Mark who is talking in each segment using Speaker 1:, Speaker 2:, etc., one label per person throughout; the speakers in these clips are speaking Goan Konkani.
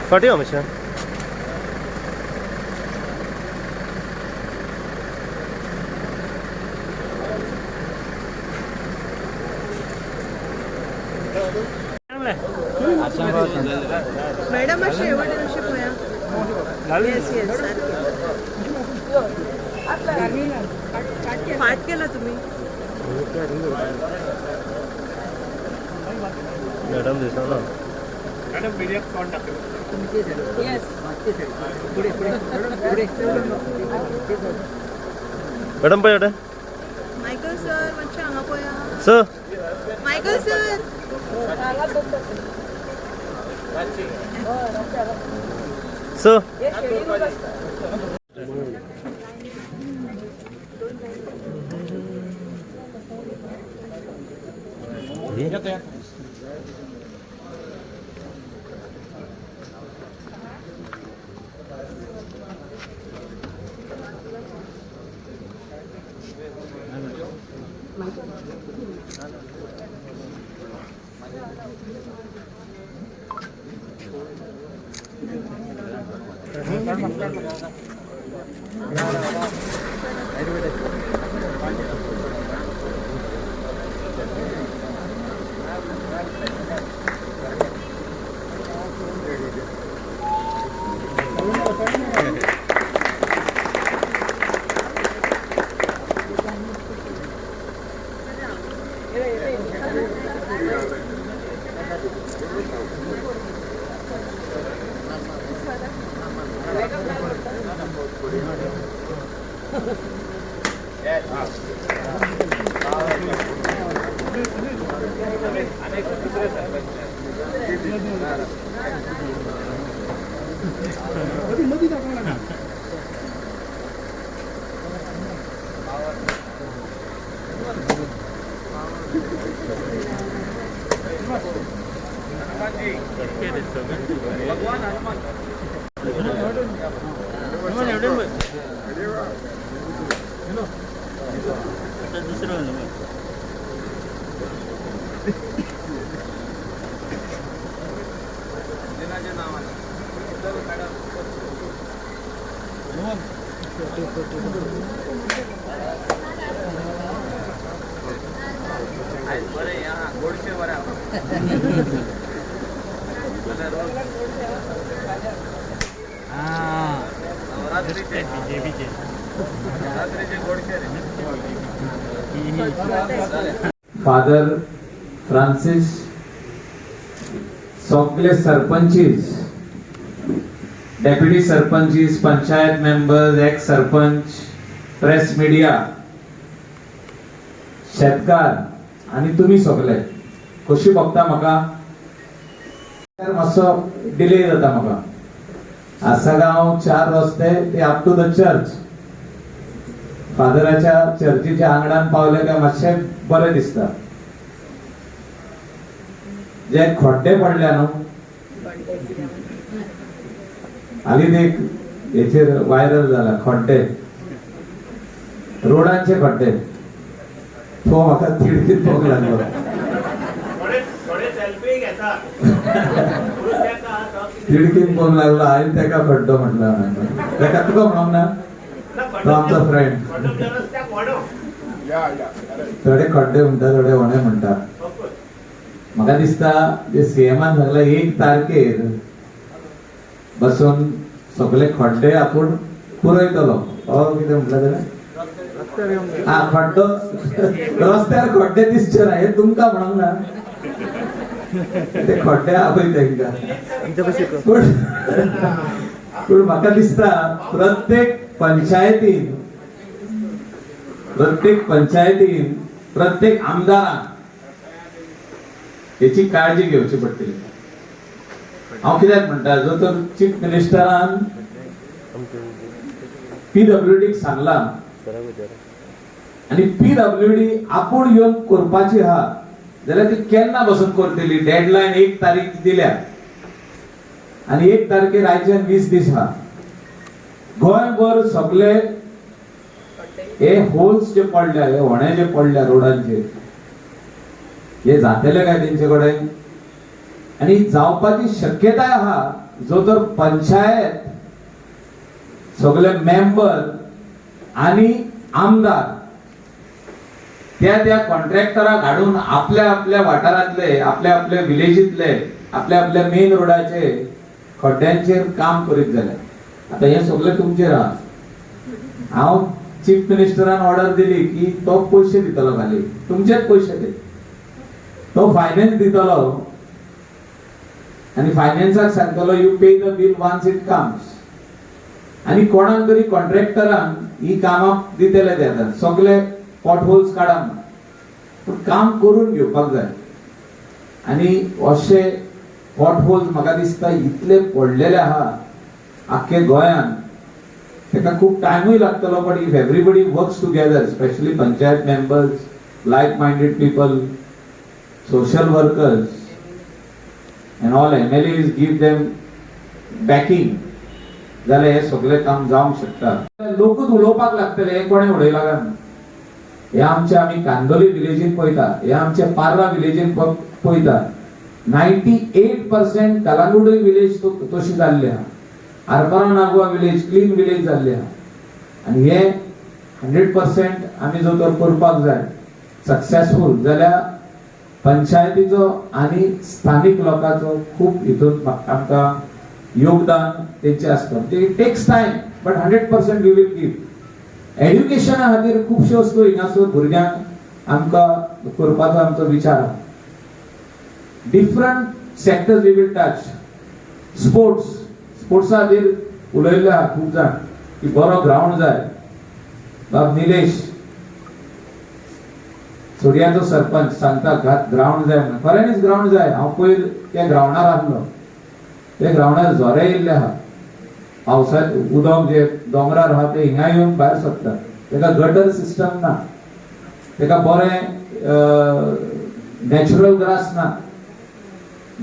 Speaker 1: फाटी यो मातशें.
Speaker 2: मॅडम, अशें वटेन अशें पळया. येस येस, सारकें. फाट केला तुमी.
Speaker 1: मॅडम दिसना.
Speaker 3: मॅडम, मीडियाक तोंड दाखय.
Speaker 1: मॅडम, पळय वटेन.
Speaker 2: मायकल सर, मातशें हांगा पळया.
Speaker 1: सर.
Speaker 2: Michael sir.
Speaker 1: Sir.
Speaker 3: बरें आहा, गोडशें बरें आहा. नवरात्रीचे नवरात्रीचे गोडशें रे.
Speaker 4: फादर फ्रांसीस, सगळे sarpanches, deputy sarpanches, panchayat members, ex sarpanch, press media, शेतकार आणि तुम्ही सगळे, कशी बघता म्हाका मातसो डिले जाता. म्हाका आसागांव चार रस्ते ते अप टू the church, फादराच्या चर्चीच्या आंगणान पावले काय मातशें बरें दिसता. जे खड्डे पडले न्हू, हालींच एक हेचेर व्हायरल जाला, खड्डे, रोडांचे खड्डे, तो म्हाका तिडकीत पळोवंक लागलो.
Speaker 3: थोडे थोडे सेल्फी घेता म्हणून तेका तो कितें-
Speaker 4: तिडकीन पळोवंक लागलो. हांवें तेका खड्डो म्हटलं हांवें. तेका तुका म्हणोंक ना.
Speaker 3: ना,
Speaker 4: तो आमचो फ्रेंड.
Speaker 3: खड्डो म्हणजे रस्त्याक व्हडो.
Speaker 4: थोडे खड्डे म्हणटा, थोडे होणे म्हणटा. म्हाका दिसता जे सीएमान सांगला, 1 तारखेर बसून सगळे खड्डे आपूण पुरयतलो. हो, कितें म्हटलें तेणें? हा, खड्डो रस्त्यार खड्डे दिसचे ना हे तुमकां म्हणोंक ना. ते खड्डे आपय तांकां. पूण पूण म्हाका दिसता प्रत्येक पंचायतीन, प्रत्येक पंचायतीन, प्रत्येक आमदारान हेची काळजी घेवची पडटली. हांव कित्याक म्हणटा, जो तर चीफ मिनिस्टरान पीडब्ल्यूडीक सांगला आणि पीडब्ल्यूडी आपूण येवन करपाची आहा जाल्यार ती केन्ना बसून करतली? डेडलायन 1 तारीख दिल्या आणि 1 तारखेर आयच्यान 20 दीस आहा. गोंयभर सगळे हे होल्स जे पडल्या, हे होणे जे पडल्या रोडांचेर, हे जातले काय तेंचे कडेन? आनी जावपाची शक्यताय आहा जो तर पंचायत सगळे मेंबर आणि आमदार त्या त्या कॉन्ट्रॅक्टराक हाडून आपल्या आपल्या वाठारांतले, आपल्या आपल्या विलेजींतले, आपल्या आपल्या मेन रोडाचे खड्ड्यांचेर काम करीत जाल्यार. आतां हें सगळें तुमचेर आहा. हांव चीफ मिनिस्टरान ऑर्डर दिली की तो पयशे दितलो, खाली तुमचेच पयशे ते, तो फायनान्स दितलो आनी फायनान्साक सांगतलो, "You pay the bill once it comes." आनी कोणाक तरी कॉन्ट्रॅक्टरान ही कामां दितले ते. आतां सगळे पॉट होल्स काडा म्हणून, पूण काम करून घेवपाक जाय. आनी अशे पॉट होल्स म्हाका दिसता इतले पडलेले आहा आख्खे गोंयान, ताका खूब टायमूय लागतलो. But if everybody works together, specially panchayat members, like minded people, social workers and all MLAs give them backing जाल्यार हे सगळें काम जावंक शकता. लोकूच उलोवपाक लागतले, हे कोणें उडयला काय म्हणून. हे आमचे आमी कांदोली विलेजीन पळयता, हे आमचे पार्रा विलेजीन पळयता. 98% कलांगुटूय विलेज तशी जाल्ली आहा. आरमारा नागवा विलेज क्लीन विलेज जाल्ली आहा. आनी हे 100% आमी जो तर करपाक जाय सक्सेसफूल जाल्यार पंचायतीचो आनी स्थानीक लोकांचो खूब हितून आमकां योगदान तेंचें आसता. म्हणजे it takes time, but 100% we will give. एड्युकेशना खातीर खुबश्यो वस्तू हिंगासर भुरग्यांक आमकां करपाचो आमचो विचार आहा. Different sectors we will touch. Sports, स्पोर्ट्सा खातीर उलयल्ले आहा खूब जाण की बरो ग्रावंड जाय. बाब निलेश, सोडियाचो सरपंच, सांगता ग्रावंड जाय म्हणून. खऱ्यांनीच ग्रावंड जाय. हांव पयर त्या ग्रावंडार आसलो. त्या ग्रावंडार झरे येयल्ले आहा. पावसा उदक जे दोंगरार आहा ते हिंगा येवन भायर सरता. ताका गटर सिस्टम ना, ताका बरें नॅचरल ग्रास ना,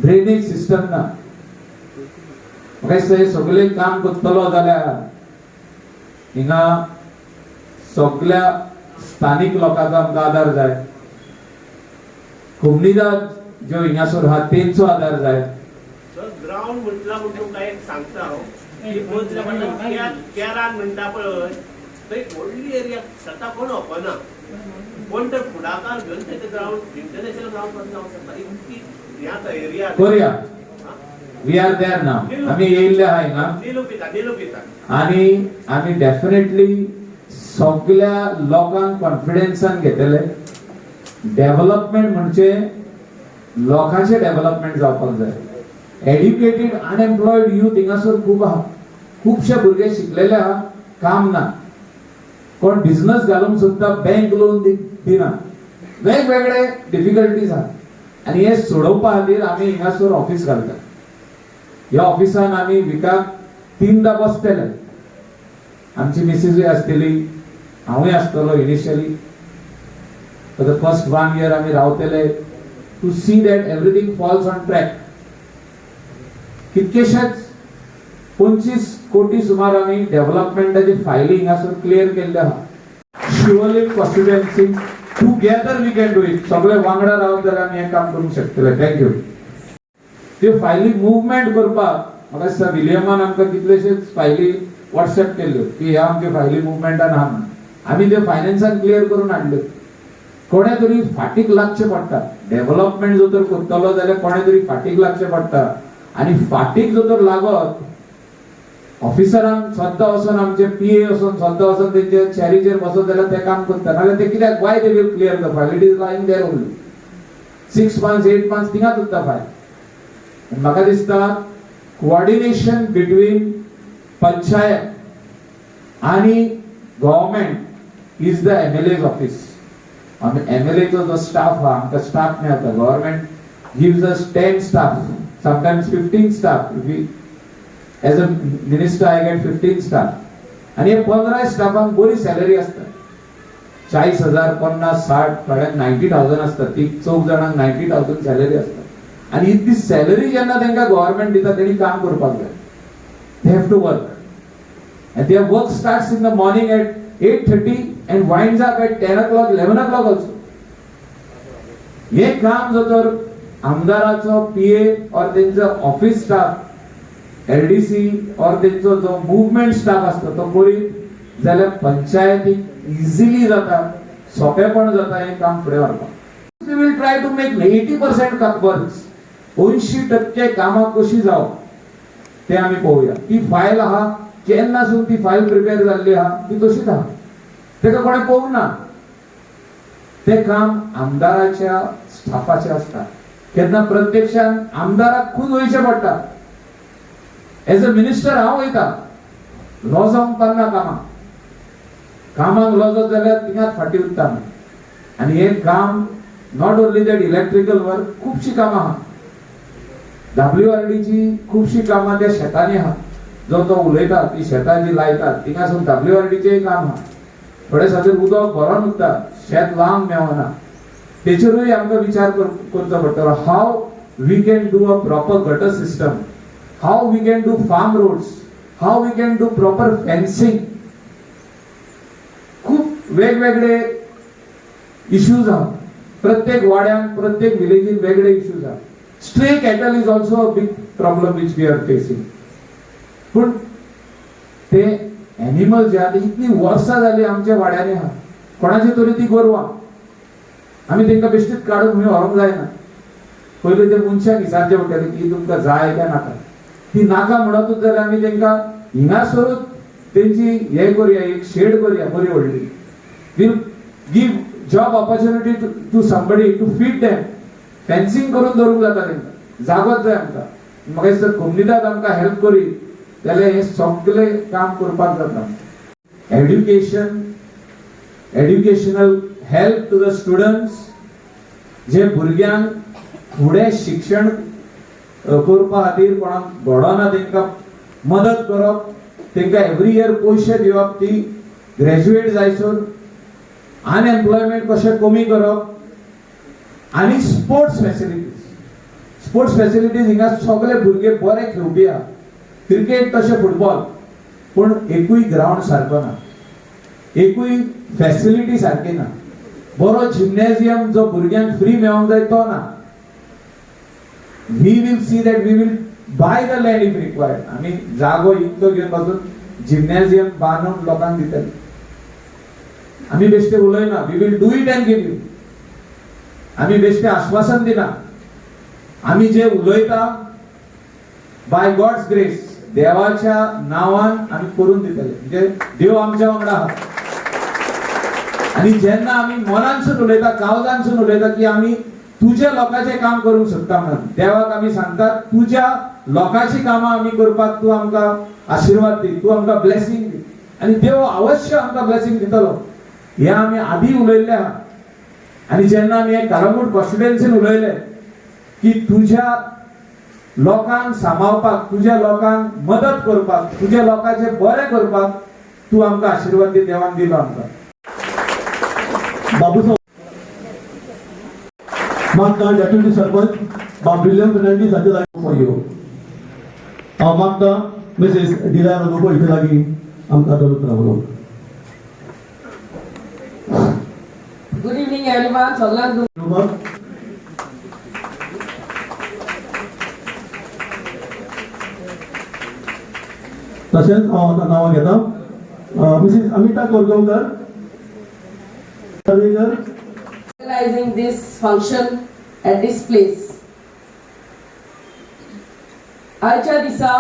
Speaker 4: ड्रेनेज सिस्टम ना. म्हाका दिसता हे सगळे काम करतलो जाल्यार हिंगा सगळ्या स्थानीक लोकांचो आमकां आदार जाय, कोमनिदाद ज्यो हिंगासर आहा तेंचो आदार जाय.
Speaker 3: सर, ग्रावंड म्हटला म्हण तुमकां एक सांगता हांव की पयसल्या म्हणटा केरान म्हणटा पळय, थंय एक व्हडली एरिया शेतां कोण ओपना. कोण तर फुडाकार घेवन थंय ग्रावंड, इंटरनॅशनल ग्रावंड करून जावंक शकता. इतकी हें आसा एरिया.
Speaker 4: करूया. We are there now. आमी येयल्ले आहा हिंगा.
Speaker 3: निलू पिता, निलू पिता.
Speaker 4: आणि आमी डेफिनेटली सगळ्या लोकांक कॉन्फिडन्सान घेतले. डेव्हलपमेंट म्हणजे लोकांचे डेव्हलपमेंट जावपाक जाय. एड्युकेटेड अनएम्प्लॉयड युथ हिंगासर खूब आहा. खुबशे भुरगे शिकलेले आहा, काम ना. कोण बिझनस घालूंक सोदता, बँक लोन दिना. वेगवेगळे डिफिकल्टीज आहा आनी हे सोडोवपा खातीर आमी हिंगासर ऑफिस घालता. ह्या ऑफिसान आमी विकाक तीनदा बसतले. आमची मिसेसूय आसतली, हांवूय आसतलो. Initially for the first one year आमी रावतले to see that everything falls on track. कितकेशेच 25 कोटी सुमार आमी डेव्हलपमेंटाची फायली हिंगासर क्लियर केल्ले आहा. Siolim constituency, together we can do it. सगळे वांगडा रावत जाल्यार आमी हें काम करूंक शकतले. Thank you. त्यो फायली मुवमेंट करपाक म्हाका दिसता विलियमान आमकां कितलेशेच फायली वॉट्सएप केल्ल्यो की ह्या आमच्या फायली मुवमेंटान आहा म्हणून. आमी त्यो फायनान्सान क्लियर करून हाडल्यो. कोणे तरी फाटीक लागचें पडटा. डेव्हलपमेंट जर तर करतलो जाल्यार कोणे तरी फाटीक लागचें पडटा. आनी फाटीक जर तर लागत, ऑफिसरान स्वता वचून, आमचे पीए वचून, स्वता वचून तेंच्या चेरीचेर बसत जाल्यार ते काम करता. नाजाल्यार ते कित्याक, why they will clear the file? It is lying there only 6 months, 8 months, थिंगाच उरता फायल. म्हाका दिसता कोऑर्डिनेशन बिटवीन पंचायत आणि government is the MLA's office. आमी एमएलएचो जो स्टाफ आहा, आमकां स्टाफ मेळटा. Government gives us 10 staff, sometimes 15 staff. As a minister I get 15 staff. आणि हे 15 स्टाफांक बरी सॅलरी आसता, 40,000, 50, 60, थोड्यांक 90,000 आसता. तीग चौग जाणांक 90,000 सॅलरी आसता. आनी इतली सॅलरी जेन्ना तांकां गव्हर्मेंट दिता, तेणी काम करपाक जाय. They have to work. And their work starts in the morning at 8:30 and winds up at 10 o'clock, 11 o'clock also. हे काम जर तर आमदाराचो पीए और तेंचो ऑफिस स्टाफ, एलडीसी और तेंचो जो मुवमेंट स्टाफ आसता तो करीत जाल्यार पंचायतीक इजिली जाता, सोंपेपण जाता हें काम फुडें व्हरपाक. We will try to make 80% work. 80% कामां कशी जावप ते आमी पळोवया. ती फायल आहा, केन्नासून ती फायल प्रिपेर जाल्ली आहा, ती तशीच आहा, तेका कोणें पळोवंक ना. ते काम आमदाराच्या स्टाफाचें आसता. केन्ना प्रत्यक्षान आमदाराक खूद वयचें पडटा. एज अ मिनिस्टर हांव वयता, लॉजोंक पारना कामाक. कामाक लॉजत जाल्यार थिंगाच फाटीं उरता आमी. आनी हें काम, not only that electrical work, खुबशीं कामां आहा. डब्ल्यू आर डीची खुबशीं कामां त्या शेतांनी आहा. जो तो उलयता ती शेतां जी लायतात थिंगासून डब्ल्यू आर डीचेय काम आहा. थोडे खातीर उदक भरोन उरता, शेत लावंक मेळना, तेचेरूय आमकां विचार करचो पडटलो. How we can do a proper gutter system, how we can do farm roads, how we can do proper fencing. खूब वेगवेगळे इश्यूज आहा. प्रत्येक वाड्यान, प्रत्येक विलेजीन वेगळे इश्यूज आहा. Stray cattle is also a big problem which we are facing. पूण ते एनिमल जे आहा ते इतली वर्सां जाली आमच्या वाड्यांनी आहा. कोणाची तरी ती गोरवां, आमी तांकां बेश्टीच काडून खंय व्हरूंक जायना. पयलीं ते मनशाक विचारचें पडटलें की तुमकां जाय काय नाका. ती नाका म्हणतूच जाल्यार आमी तांकां हिंगासरूच तेंची हे करुया, एक शेड करुया बरी व्हडली. We'll give job opportunity to somebody to feed them. Fencing करून दवरूंक जाता तांकां, जागोच जाय आमकां. म्हाका दिसता कोमनिदाद आमकां हेल्प करीत जाल्यार हें सगळें काम करपाक जाता. Education, educational help to the students, जे भुरग्यांक फुडें शिक्षण करपा खातीर कोणाक घडना तांकां मदत करप, तांकां एवरी इयर पयशे दिवप, ती ग्रॅज्युएट जायसर अनएम्प्लॉयमेंट कशें कमी करप आनी स्पोर्ट्स फॅसिलिटीज. स्पोर्ट्स फॅसिलिटीज, हिंगा सगळे भुरगे बरे खेळपी आहा, क्रिकेट तशें फुटबॉल, पूण एकूय ग्रावंड सारको ना, एकूय फॅसिलिटी सारकी ना. बरो जिम्नेजियम जो भुरग्यांक फ्री मेळोंक जाय तो ना. We will see that we will buy the land if required. आमी जागो इतलो घेवन पासून जिम्नेजियम बांदून लोकांक दितले. आमी बेश्टे उलयना, we will do it and give you. आमी बेश्टे आश्वासन दिना. आमी जे उलयता, बाय गॉड्स ग्रेस, देवाच्या नांवान आमी करून दितले. म्हणजे देव आमच्या वांगडा आहा. आणि जेन्ना आमी मनानसून उलयता, काळजानसून उलयता की आमी तुज्या लोकांचें काम करूंक शकता म्हणून, देवाक आमी सांगतात, तुज्या लोकांची कामां आमी करपाक तूं आमकां आशिर्वाद दी, तूं आमकां ब्लेसिंग दी. आनी देव अवश्य आमकां ब्लेसिंग दितलो, हें आमी आदी उलयल्लें आहा. आनी जेन्ना आमी हे कलंगूट कॉन्स्टिट्युएन्सीन उलयले की तुज्या लोकांक सांबाळपाक, तुज्या लोकांक मदत करपाक, तुज्या लोकांचें बरें करपाक तूं आमकां आशिर्वाद दी, देवान दिलो आमकां.
Speaker 5: बाबूसाहेब मागता, डेप्युटी सरपंच बाब विल्यम फेर्नांडीस हाचे लागीं फॉर you. हांव मागता मिसेस डिला लोबो हिचे लागीं आमकां दोन उतरां उलोवंक.
Speaker 6: Good evening everyone. सगळ्यांक
Speaker 5: उलोवपाक. तशेंच हांव आतां नांवां घेता, मिसीस Amita Korgaonkar कर्वेकर.
Speaker 6: Organizing this function at this place. आयच्या दिसा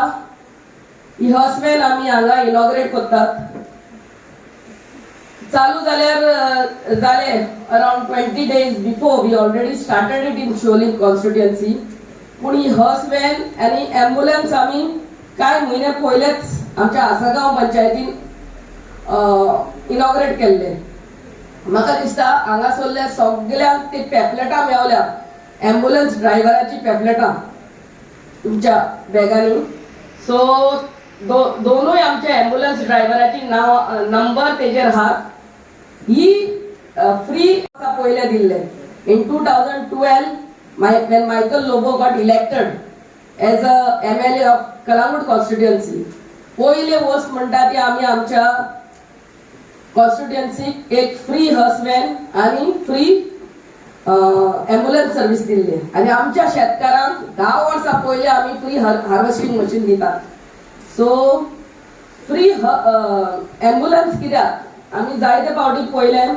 Speaker 6: ही हर्स व्हॅन आमी हांगा इनॉग्रेट करतात. चालू जाल्यार जाले around 20 days before. We already started it in Siolim constituency, पूण ही हर्स व्हॅन आनी एम्बुलन्स आमी कांय म्हयने पयलेच आमच्या आसगांव पंचायतीन इनॉग्रेट केल्ले. म्हाका दिसता हांगासरल्या सगल्यांक ती पॅम्पलेटां मेवल्या, एम्बुलन्स ड्रायव्हराची पॅम्पलेटां तुमच्या बॅगांनी. सो दोनूय आमच्या एम्बुलन्स ड्रायव्हराची नांव, नंबर तेजेर आहात. ही फ्री पयले दिल्ले in 2012 when Michael Lobo got elected as a MLA of Calangute constituency. पयले वस्त म्हणटा ती आमी आमच्या कॉन्स्टिट्युएन्सीक एक फ्री हर्स व्हॅन आनी फ्री एम्बुलन्स सर्वीस दिल्ली आनी आमच्या शेतकारांक 10 वर्सां पयलीं आमी फ्री हार्वेस्टिंग मशीन दितात. सो फ्री एम्बुलन्स कित्याक? आमी जायते फावटी पळयलें,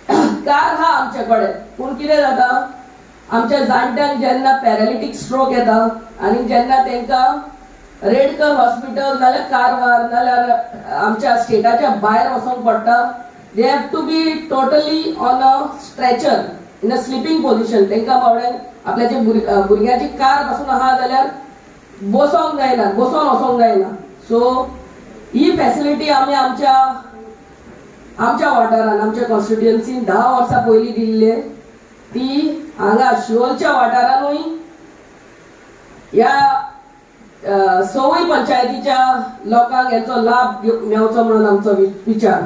Speaker 6: कार आहा आमचे कडेन, पूण कितें जाता, आमच्या जाणट्यांक जेन्ना पॅरालिटीक स्ट्रोक येता आनी जेन्ना तांकां रेडकर हॉस्पिटल नाल्यार कारवार नाल्यार आमच्या स्टेटाच्या भायर वचोंक पडटा, they have to be totally on a stretcher in a sleeping position. तांकां बाबड्यांक आपल्याचे भुरग्याची कार पासून आहा जाल्यार बसोंक जायना, बसोन वचोंक जायना. सो ही फॅसिलिटी आमी आमच्या आमच्या वाठारान, आमच्या कॉन्स्टिट्युएन्सीन 10 वर्सां पयलीं दिल्ली. ती हांगा शिवोलच्या वाठारानूय ह्या सवूय पंचायतीच्या लोकांक हेचो लाभ मेवचो म्हणून आमचो विचार.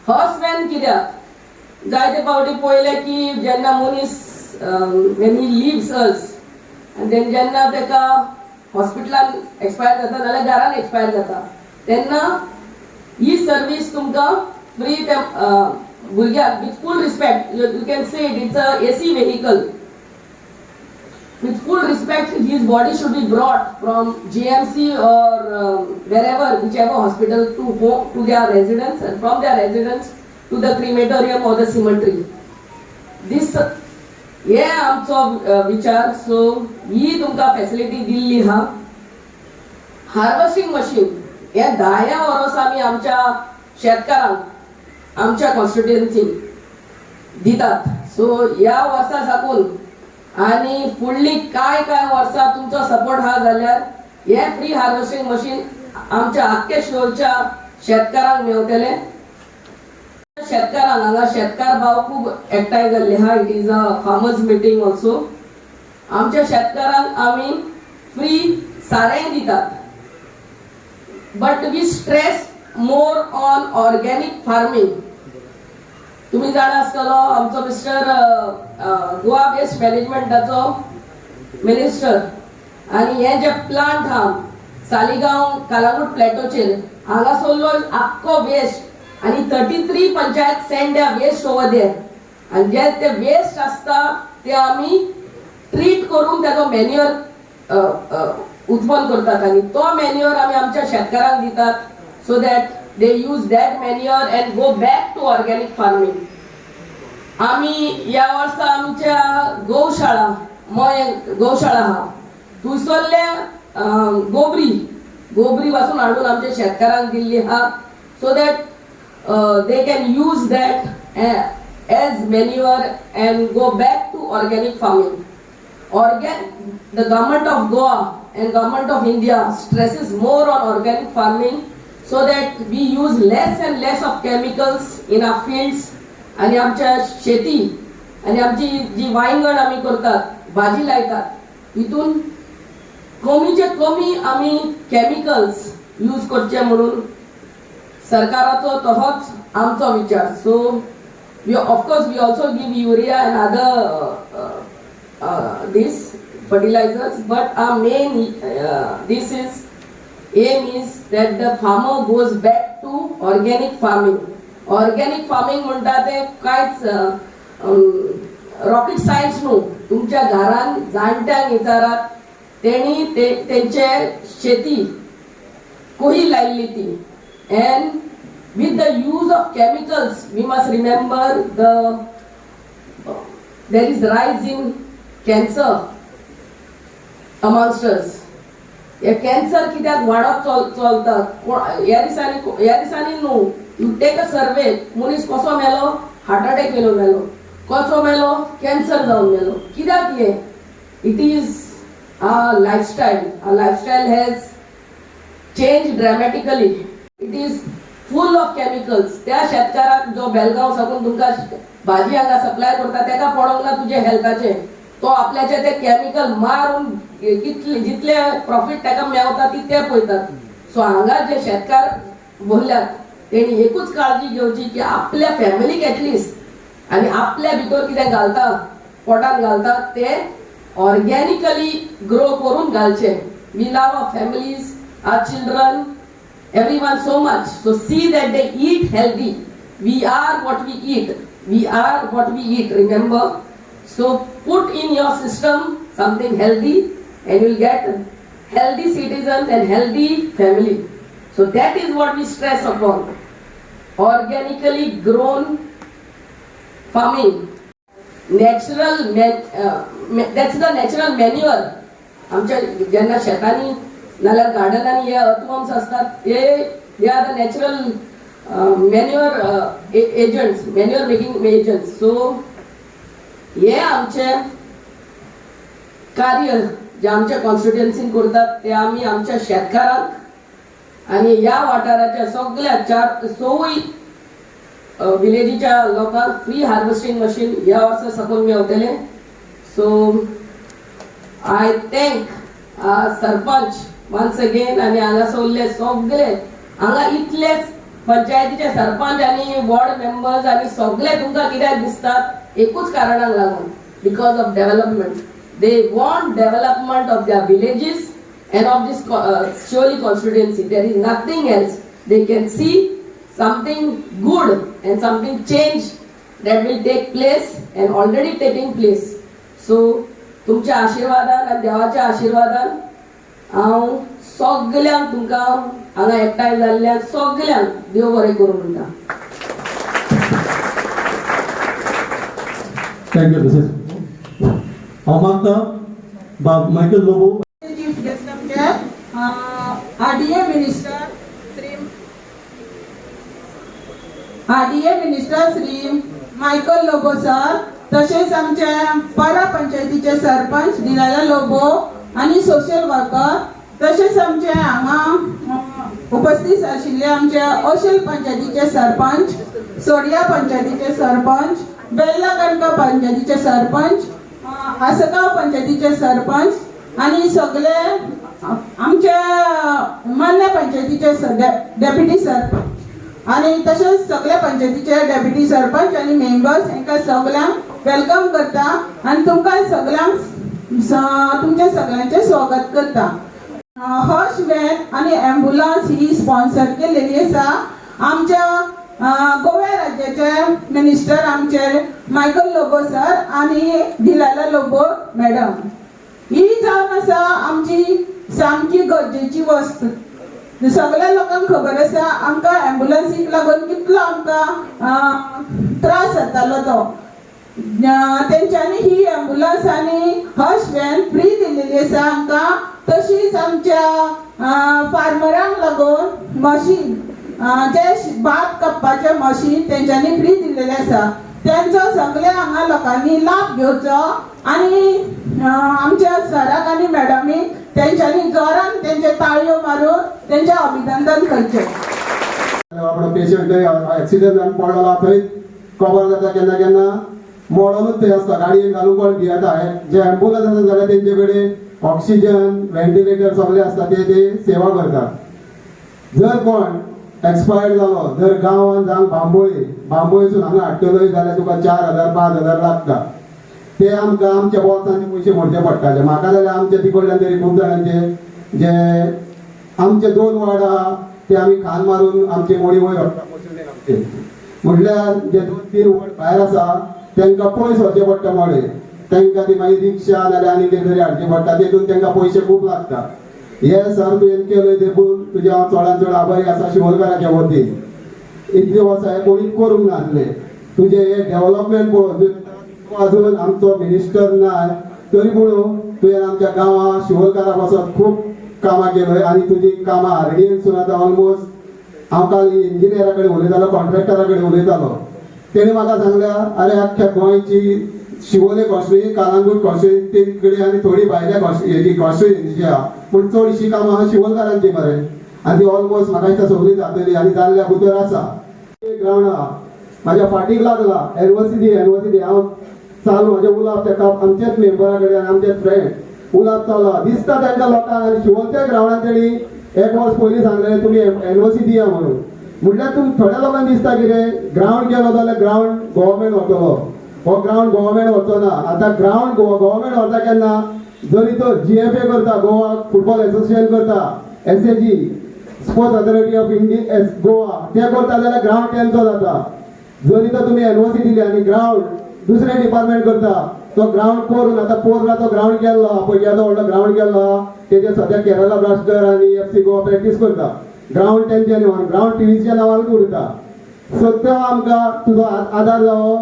Speaker 6: हर्स व्हॅन कित्याक? जायते फावटी पळयलें की जेन्ना मनीस, when he leaves us आनी then जेन्ना ताका हॉस्पिटलान एक्सपायर जाता नाल्यार घरान एक्सपायर जाता, तेन्ना ही सर्वीस तुमकां फ्री त्या भुरग्याक, with full respect you can say it, it's a AC vehicle. With full respect, his body should be brought from GMC or wherever, whichever hospital, to home, to their residence, and from their residence to the crematorium or the cemetery. This हे आमचो विचार. सो ही तुमकां फॅसिलिटी दिल्ली आहा. हार्वेस्टिंग मशीन हे धाया वर्स आमी आमच्या शेतकारांक आमच्या कॉन्स्टिट्युएन्सीन दितात. सो ह्या वर्सा साकून आनी फुडली काय काय वर्सां तुमचो सपोर्ट आहा जाल्यार हे फ्री हार्वेस्टिंग मशीन आमच्या आख्खे शिवोलच्या शेतकारांक मेवतले. शेतकारांक, हांगा शेतकार भाव खूब एकठांय जाल्ले आहा, it is a farmers meeting also. आमच्या शेतकारांक आमी फ्री सारेंय दितात, but we stress more on organic farming. तुम्ही जाणा आसतलो, आमचो मिस्टर गोवा वेस्ट मॅनेजमेंटाचो मिनिस्टर आनी हे जे प्लांट आहा सालिगांव कालांगूट प्लॅटोचेर, हांगासरलो आख्खो वेस्ट आनी 33 panchayat send their waste over there आनी जे ते वेस्ट आसता ते आमी ट्रीट करून ताचो मॅन्युअर उत्पन्न करतात आनी तो मॅन्युअर आमी आमच्या शेतकारांक दितात so that they use that manure and go back to organic farming. आमी ह्या वर्सा आमच्या गोशाळा, मय गोशाळा आहा थंयसरल्या गोबरी गोबरी पासून हाडून आमच्या शेतकारांक दिल्ली आहा so that they can use that as manure and go back to organic farming. The government of Goa and government of India stresses more on organic farming so that we use less and less of chemicals in our fields. आणि आमच्या शेती आणि आमची जी वांयगण आमी करतात, भाजी लायतात, हितून कमीचे कमी आमी केमिकल्स यूज करचे म्हणून सरकाराचो तहोच आमचो विचार. So we, of course, we also give urea and other this fertilizers, but our main this is aim is that the farmer goes back to organic farming. Organic farming म्हणटा ते कांयच रॉकेट सायन्स न्हू. तुमच्या घरान जाणट्यांक विचारात, तेणी ते तेंचे शेती कोही लायल्ली ती. And with the use of chemicals, we must remember there is rise in cancer amongst us. हे कॅन्सर कित्याक वाडत चलता ह्या दिसांनी? ह्या दिसांनी न्हू, you take a survey, मनीस कसो मेलो? हार्ट अटॅक येवन मेलो. कसो मेलो? कॅन्सर जावन मेलो. कित्याक हे? It is a lifestyle. A lifestyle has change dramatically. It is full of chemicals. त्या शेतकाराक जो बेलगांव साकून तुमकां भाजी हांगा सप्लाय करता, तेका पडोंक ना तुजे हेल्थाचे. तो आपल्याचे ते केमिकल मारून कितले जितले प्रॉफीट ताका मेवता ती ते पळयतात. सो हांगा जे शेतकार बोलल्यात, तेणी एकूच काळजी घेवची की आपल्या फॅमिलीक एटलिस्ट आनी आपल्या भितर कितें घालता, पोटान घालता, ते ऑर्गॅनिकली ग्रो करून घालचे. We love our families, our children. everyone so much. So see that they eat healthy. We are what we eat. We are what we eat, remember. So put in your system something healthy and you'll get healthy citizens and healthy family. So that is what we stress upon. Organically grown farming, natural, that's the natural manure. आमच्या जेन्ना शेतांनी नाल्यार गार्डनांनी हे अर्थवर्म्स असतात, ते they are the natural manure agents, manure making agents. So हे आमचे कार्य जे आमच्या कॉन्स्टिट्युएन्सीन करतात, ते आमी आमच्या शेतकारांक आनी ह्या वाठाराच्या सगळ्या चार सोवूय विलेजीच्या लोकांक फ्री हार्वेस्टिंग मशीन ह्या वर्सा साकून मेवतले. So I thank sarpanch once again आनी हांगा उरले सगळे, हांगा इतले पंचायतीचे सरपंच आनी वॉर्ड मेंबर्स आनी सगळे तुमकां कित्याक दिसतात? एकूच कारणाक लागून, because of development. They want development of their villages and of this Siolim constituency. There is nothing else. They can see something good and something change that will take place and already taking place. So तुमच्या आशिर्वादान आनी देवाच्या आशिर्वादान हांव सगल्यांक, तुमकां हांगा एकठांय जाल्ल्यांक सगल्यांक देव बरें करूं म्हणटा.
Speaker 5: Thank you Mrs. हांव मागता बाब Michael Lobo.
Speaker 2: Chief guest आमचे RDA minister Shri, RDA minister Shri Michael Lobo sir, तशेंच आमचे परा पंचायतीचे सरपंच डिलायला लोबो आनी सोशल वर्कर, तशेंच आमचे हांगा उपस्थित आशिल्ले आमचे ओशेल पंचायतीचे सरपंच, सोडिया पंचायतीचे सरपंच, बेल्ला कणका पंचायतीचे सरपंच, आसगांव पंचायतीचे सरपंच आणि सगळे आमच्या मान्य पंचायतीचे डेप्युटी सरपंच आणि तशेंच सगळ्या पंचायतीचे डेप्युटी सरपंच आणि मेंबर्स, हांकां सगळ्यांक welcome करता आनी तुमकां सगळ्यांक तुमच्या सगळ्यांचें स्वागत करता. हर्स व्हॅन आनी एम्बुलन्स ही स्पॉन्सर केलेली आसा आमच्या गोव्या राज्याचे मिनिस्टर आमचे मायकल लोबो सर आनी डिलायला लोबो मॅडम. ही जावन आसा आमची सामकी गरजेची वस्त. सगळ्या लोकांक खबर आसा आमकां एम्बुलन्सीक लागून कितलो आमकां त्रास जातालो तो. तेंच्यांनी ही एम्बुलन्स आनी हर्स व्हॅन फ्री दिलेली आसा आमकां. तशीच आमच्या फार्मरांक लागून मशीन, जे भात कापपाचें मशीन तेंच्यांनी फ्री दिल्लेलें आसा. तेंचो सगळ्या हांगा लोकांनी लाभ घेवचो आनी आमच्या सराक आनी मॅडमीक तेंच्यांनी जोरान तेंचे ताळयो मारून तेंचें अभिनंदन करचें.
Speaker 7: आपलो पेशंट एक्सिडंट जावन पडलेलो थंय कबर जाता. केन्ना केन्ना मोडोनूच थंय आसता, गाडयेक घालूंक कोण भियेता. जे एम्बुलन्स आसा जाल्यार तेंचे कडेन ऑक्सिजन, व्हेंटिलेटर सगळे आसता, ते ते सेवा करतात. जर कोण एक्सपायर्ड जालो जर गांवान, जावं बांबोळे, बांबोळेसून हांगा हाडटलोय जाल्यार तुका 4000, 5000 लागता. ते आमकां आमच्या बोल्सांचे पयशे मोडचे पडटाले. म्हाका जाल्यार आमच्या तिकडल्यान तरी खूब जाणांचे, जे आमचे दोन वार्ड आहा ते आमी खान मारून आमचे मोडी वयर व्हरता मसुंडेन आमचे. म्हटल्यार जे दोन तीन वॉर्ड भायर आसा तांकां पयस वचचें पडटा मोडे. तांकां ती मागीर रिक्षा नाल्यार आनी कितें तरी हाडचें पडटा, तेतून तांकां पयशे खूब लागता. हे सर, तुवें केलें देखून तुजें हांव चडान चड आभारी आसा शिवोलकाराच्या वतीन. इतले वर्सां हें कोणीच करूंक नासलें. तुजें हें डेव्हलपमेंट पळोवन, तूं अजून आमचो मिनिस्टर ना तरी पूण तुवें आमच्या गांवां शिवोलकारा पासत खूब कामां केलोय आनी तुजी कामां आरडीएनसून आतां ऑलमोस्ट. हांव काल इंजिनियरा कडेन उलयतालो, कॉन्ट्रॅक्टरा कडेन उलयतालो, तेणी म्हाका सांगल्या, अरे, अख्ख्या गोंयची शिवोले कॉन्स्टिट्युएन्सी, कालांगूट कॉन्स्टिट्युएन्सी कडेन आनी थोडी भायल्या हेजी कॉन्स्टिट्युएन्सीची आहा, पूण चडशी कामां आहा शिवोलकारांची मरे. आनी ती ऑलमोस्ट म्हाका दिसता सगळी जातली आनी जाल्ल्या भितर आसा. ग्रावंड आहा, म्हाज्या फाटीक लागला, एनओसी दी, एनओसी दी. हांव चालू म्हाजें उलोवप तेका, आमच्याच मेंबरा कडेन आनी आमचेच फ्रेंड उलोवप चालू आहा. दिसता तांकां लोकांक. आनी शिवोलच्या ग्रावंडार तेणी एक वर्स पयलीं सांगलें, तुमी एनओसी दिया म्हणून. म्हटल्यार तुम थोड्या लोकांक दिसता कितें, ग्रावंड केलो जाल्यार ग्रावंड गव्हर्मेंट व्हरतलो. हो ग्रावंड गव्हर्मेंट व्हरचो ना. आतां ग्रावंड गव्हर्मेंट व्हरता केन्ना जरी तो जीएफए करता, गोवा फुटबॉल एसोसिएशन करता, SAG. Sports Authority of India Goa ते करता जाल्यार ग्रावंड तेंचो जाता. जरी तर तुमी एनओसी दिली आनी ग्रावंड दुसरें डिपार्टमेंट करता, तो ग्रावंड करून आतां पोरला तो ग्रावंड केल्लो, पयली व्हडलो ग्रावंड केल्लो, तेजेर सद्या केरला ब्लास्टर आनी एफसी गोवा प्रॅक्टीस करता. ग्रावंड तेंच्या नांवान, ग्रावंड टीव्हीच्या नांवानूच उरता. सो तो आमकां तुजो आदार जावो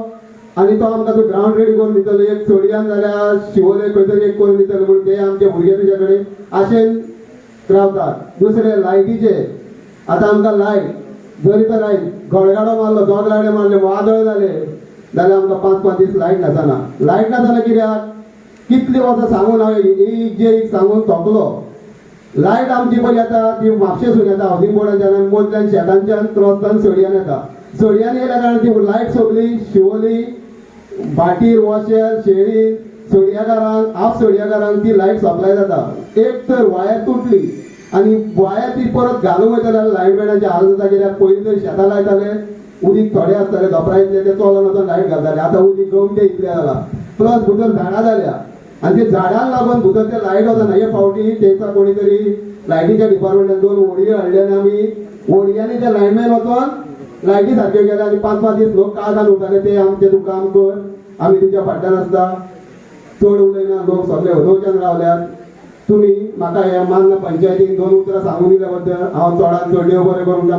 Speaker 7: आनी तो आमकां तूं ग्रावंड रेडी करून दितलो, एक चोडयान जाल्यार शिवोले खंय तरी एक करून दितलो म्हणून ते आमचे भुरगे तुज्या कडेन आशेन रावतात. दुसरें लायटीचे, आतां आमकां लायट जरी तर आयज गडगाडो मारलो, जोगलाडे मारले, वादळ जाले जाल्यार आमकां 5-5 दीस लायट नासना. लायट नासतना कित्याक कितली वर्सां सांगून हांवें एक जे एक सांगून थकलो. लायट आमची पळय येता ती म्हापशेसून येता, हावजींग बोर्डाच्यान आनी मोदल्यान शेतांच्यान क्रॉसान सडयान येता. सडयान येयल्या कारणान ती लायट सगळी शिवोली, भाटीर, वॉशेल, शेळी, सडयाकारांक, हाफ सडयाकारांक ती लायट सप्लाय जाता. एक तर वायर तुटली आनी वायर ती परत घालूंक वयता जाल्यार लायटमॅनाचे हाल जाता. कित्याक पयलीं तर शेतां लायताले, उदीक थोडे आसताले, धोपरा इतले ते चलोन वचोन लायट घालताले. आतां उदीक गवंडे इतले जाला, प्लस भितर झाडां जाल्या आनी ते झाडांक लागून भितर ते लायट वचना. हे फावटी तेंका कोणी तरी लायटीच्या डिपार्टमेंटान 2 होडयो हाडले आनी आमी होडयांनी ते लायनमॅन वचोन लायटी सारक्यो केले आनी 5-5 दीस लोक काळखान उरताले. ते आमचें तूं काम कर, आमी तुज्या फाटल्यान आसता. चड उलयना, लोक सगळे उलोवच्यान रावल्यात. तुमी म्हाका हे मान्य पंचायतीन 2 उतरां सांगून दिल्या बद्दल हांव चडान चड देव बरें करूं.